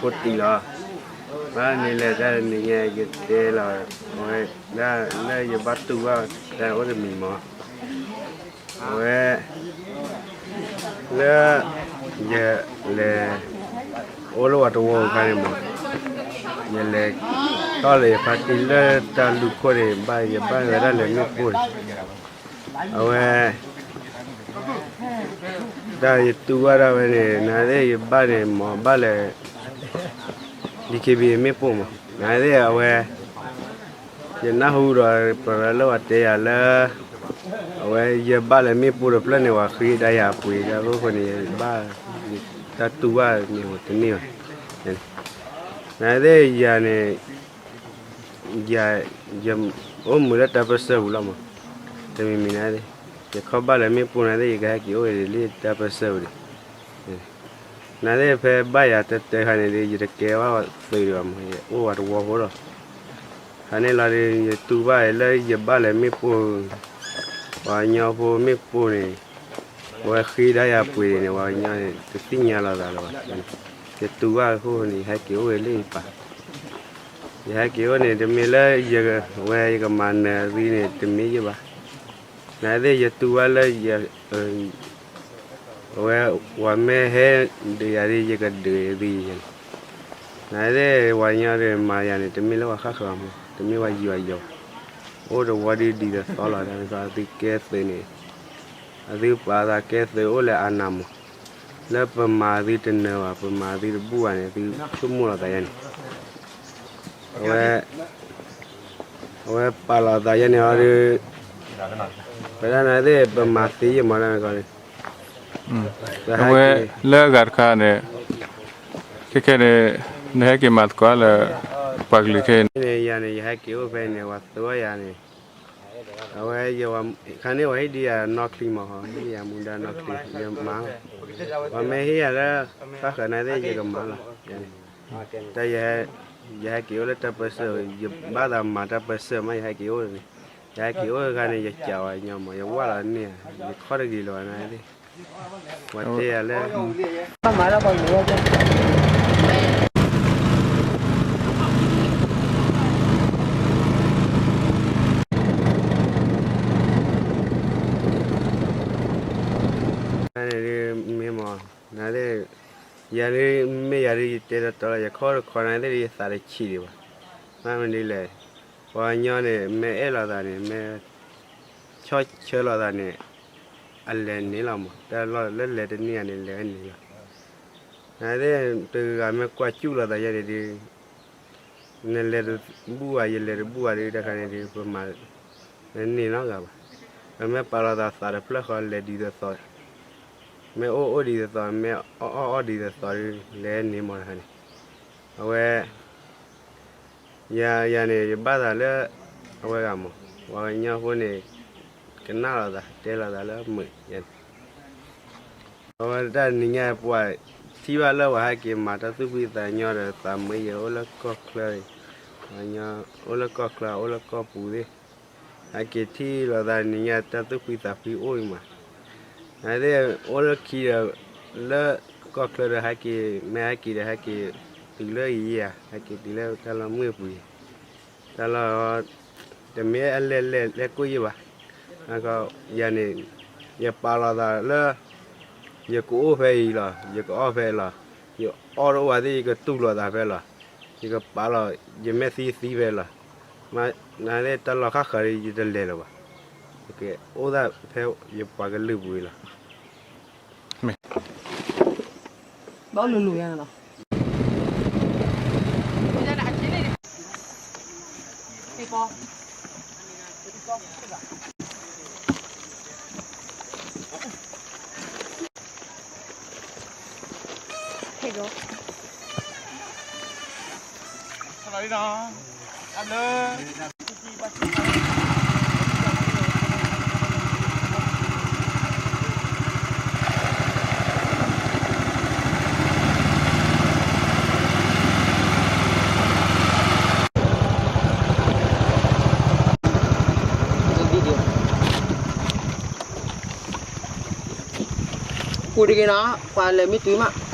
ဖိတံၢ်လီၤ. ဘၣ်န့ၣ်လဲၣ် တၢ်နံၤညါယတဲလီၤ အဝဲဒၣ်လၢယဘၣ်တူၢ်ဘၣ်တၢ်အိၣ်တမံၤမး, အဝဲ လၢ ယလဲၤ အိၣ်လၢဝၤတဝီအခါန့ၣ်မး, ယလဲၤ ထီၣ်လၢယဖါတံၢ်လၢတၢ်လူၢ်ခိၣ်န့ၣ် ဘၣ်ယဘၣ်ဝဲဒၣ်လဲၤမ့ၣ်ပိၢ်န့ၣ်, အဝဲ တၢ်ယတူၢ်ဘၣ်ဒၣ်ဝဲန့ၣ် နသ့ၣ်ယဘၣ်န့ၣ် မ့ၢ်ဘၣ်လဲၤ DKBA မ့ၣ်ပိၢ်မး, နသ့ၣ်အဝဲ ယနၢ်ဟူဒီး ပှၤလၢဝဲတဲယၤလၢ အဝဲယဘၣ်လဲၤမ့ၣ်ပိၢ်ဒီးဖျၢၣ်န့ၣ် ပှၤဃ့ဒါယၤပှ့ၤတၢ်အဃိန့ၣ် ဘၣ် တၢ်တူၢ်ဘၣ်န့ၣ်တန့ၢ်ဘၣ်, နသ့ၣ်ယၤန့ၣ် ယ ယအိၣ်မုာ်လၢတၢ်ပၢၢ်ဆၢပူၤလီၤမး, တမံၤမံၤနသ့ၣ် ယခီၣ်ဘၣ်လဲၤမ့ၣ်ပိၢ်နသ့ၣ် ယကဟဲက့ၤအိၣ်ဝဲဒၣ်လၢတၢ်ပၢၢ်ဆၢပူၤန့ၣ်, နသ့ၣ်ဖဲဘၣ်ယၤတၢ်တဲခါန့ၣ်ဒီး ယတကဲဘၣ်သုးဒံးဘၣ်မး ယအိၣ်ဝဲတဝီဖိလီၤ, ခါန့ၣ်လီၤဒီး ယတူၢ်ဘၣ်လၢယဘၣ်လဲၤမ့ၣ်ပိၢ် ပှၤကညီဖိမ့ၣ်ပိၢ်န့ၣ် အဝဲဃ့ဒါယၤပှ့ၤန့ၣ် ပှၤကညီန့ၣ် တသ့ၣ်ညါလိာ်သးလၢၤဘၣ်, ယတူၢ်ဘၣ်အဃိန့ၣ် ယဟဲက့ၤအိၣ်ဝဲလၢယပၤ, ယဟဲက့ၤအိၣ်န့ၣ် တမ့ၢ်လၢ ဝဲယကမၤနၢၤသုန့ၣ် တမ့ၢ်ယဘၣ်, နသ့ၣ်ယတူၢ်ဘၣ်လၢ အဝဲ ပှၤမ့ၢ်ဟဲဒုးယၤဒ် ယကဒုးသုယဲန့ၣ်, နသ့ၣ်ပှၤကညီဒီးမၤယၤန့ၣ် တမ့ၢ်လၢပှၤဃၣ်ဃၢၤမး တမ့ၢ်ပှၤယံၤပှၤယီၤ, အိၣ်တဝီဒ်ဒ်သိးသိးလီၤ တၢ်န့ၣ်ခီ သုကဲသုးန့ၣ် အသုပာ်သးကဲသုးအိၣ်လၢအနးမး, လၢပမၤသုတနၢၤဘၣ် ပမၤသုတဘူၣ်ဘၣ်န့ၣ် သုဆိကမိၣ်လီၤသးယဲန့ၣ်, အဝဲ အဝဲပာ်လီၤသးယဲန့ၣ်အီၤဒီး ပဒၣ်နသ့ၣ် ပမၤသ့ယဲမးဒၣ်န့ၣ်ခီန့ၣ်, အဝဲ လၢအဂၤတခါန့ၣ် ခဲခဲန့ၣ် နဟဲက့ၤမၤသကိးလၢ ပှၤကလုာ်ခဲအံၤန့ၣ် ယၤန့ၣ် ယဟဲက့ၤအိၣ်ဖဲန့ၣ် ပှၤသ့ဝဲယၤန့ၣ်, အဝဲ ခါန့ၣ် ပှၤဟ့ၣ်ဒံးယၤနီၢ်ချံမး ဟ့ၣ်ယၤမူဒါနီၢ်ချံ ယမၤလီၤ, ပှၤမ့ၢ်ဟ့ၣ်ယၤလၢ ဃၣ်ဃၢၤနသ့ၣ် ယကမၤလီၤ, တၢ် ယဟဲက့ၤအိၣ်လၢတၢ်ပၢၢ်ဆၢ ယဘၣ်သးမၤတၢ်ပၢၢ်ဆၢမး ယဟဲက့ၤအိၣ်န့ၣ်, ယဟဲက့ၤအိၣ်တဂၤန့ၣ် ယကးဝဲညီမး ယဝၢ်လီၤန့ၢ်ဧါ ယခီၣ်တဂ့ၤလၢၤဘၣ်နသ့ၣ်, ပှၤတဲယၤလၢ မ့ၢ်မး နသ့ၣ် ယၤဒ် မ့ၢ်ယၤဒ်ယတဲတီတီလီၤ ယခီတခီနသ့ၣ်ဒ်ယသးတဆံးဒံးဘၣ်, ဘၣ်မနုၤလဲၣ်, ပှၤကညီန့ၣ် မ့ၢ်အဲၣ်လိာ်သးန့ၣ် မ့ၢ် ဆီၣ်ဆၢလိာ်သးန့ၣ် အလဲၤန့ၢ်လီၤမး တၢ်လီၢ်လၢလဲၤတန့ၢ်ဧါန့ၣ် လဲၤန့ၢ်လီၤ, နသ့ၣ်တဂၤမ့ၢ်ကွၢ်စူၣ်လိာ်သးယဲန့ၣ်ဒ် နလဲၤတဘူၣ်ဘၣ် ယလဲၤတဘူၣ်ဘၣ်ဒ်တၢ်ခါန့ၣ်ဒ် ပမၤ နန့ၢ်နီတဂၤဘၣ်, ပမ့ၢ်ပာ်လီၤသးသးတဖျၢၣ်ဃီလဲၤဒ်သိးသိး, မ့ၢ်အိၣ်အိၣ်ဒ်သိးသိး မ့ၢ်အီၣ်အီၣ်ဒ်သိးသိးဒ် လဲၤန့ၢ်မးတခါန့ၣ်, အဝဲ ယၤ ယၤန့ၣ် ယဘၣ်သးလၢ အဝဲဂၤမး ပှၤကညီဖိန့ၣ် ကနၣ်လိာ်သး တဲလိာ်သးလၢမုာ်ယၤန့ၣ်, အဝဲတၢ်နံၤညါပှၤ ထံၣ်ဘၣ်လၢပှၤဟဲက့ၤမၤတၢ်သူၣ်ဖှံသးညီဒီး သးမုာ်ယဲၢ်အိၣ်လၢကီၢ်ချၢ, အိၣ်လၢကီၢ်ချၢ အိၣ်လၢကီၢ်ပူၤသ့ၣ်, ဟဲက့ၤထံၣ်လိာ်သးနံၤညါတၢ်သူၣ်ဖှံသးဖှံအိၣ်အံၤမး, နသ့ၣ်အိၣ်လၢခံဒီး လၢကီၢ်ချၢဒီးဟဲက့ၤ မ့ၢ်ဟဲက့ၤဒီးဟဲက့ၤတုၤလၢအံၤဧါ ဟဲက့ၤတုၤလၢတၢ်လီၢ်မုာ်ပူၤအံၤ, တၢ်လီၢ် တမ့ၢ်အလဲၢ်လဲၢ်လဲၢ်ကွံာ်ယဘၣ်, ယၤန့ၣ် ယပာ်လီၤသးလၢ ယကအိၣ်ဖဲအံၤလီၤ ယကအီၣ်ဖဲလီၤ, ယအီၣ်တအိၣ်ဘၣ်သ့ၣ် ယကတူၢ်လိာ်သးဖဲလီၤ, ယကပာ်လီၤ ယမဲာ်သံသံဖဲလီၤ, နသ့ၣ်တၢ်လီၢ်ဃၣ်ဃၢၤဒီး ယတလဲၤလၢၤဘၣ်, ယကအိၣ်သးဖဲယပှၤကလုာ်ပူၤအံၤလီၤ. ဘၣ်လိၤလိၤယၤန့ၣ်လီၤ. ပူၤတဂ့ၤနီၤ ပှၤလဲၤမ့ၢ်တုၤမး